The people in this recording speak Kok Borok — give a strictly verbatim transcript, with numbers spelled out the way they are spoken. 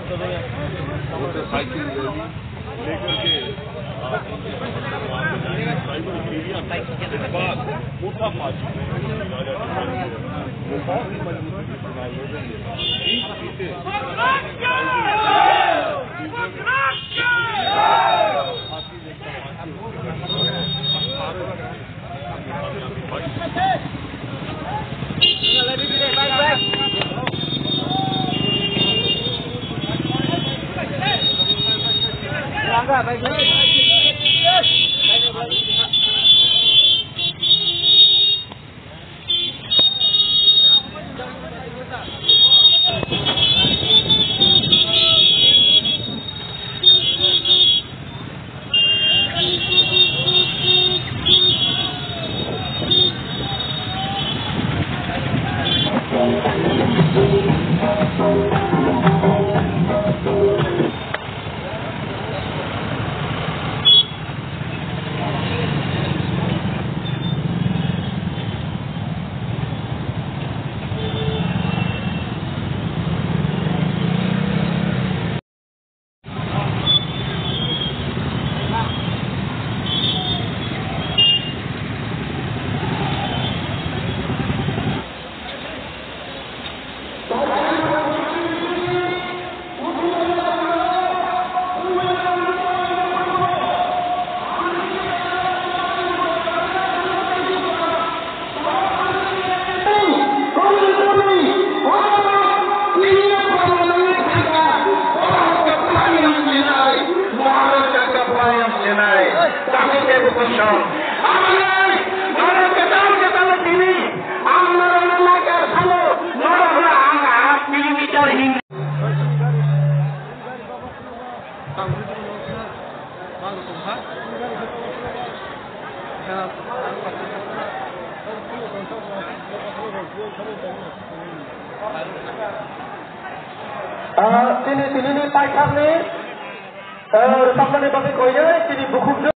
Motorcycle rally लेकर के, आ, tribal area के बाद मोटा पार्टी बहुत ही मजबूत बनाई है। बीस सीटें Ah, tini, tinini paithakni, eh, rwchapmani bagwi koinai, tini bukhuk.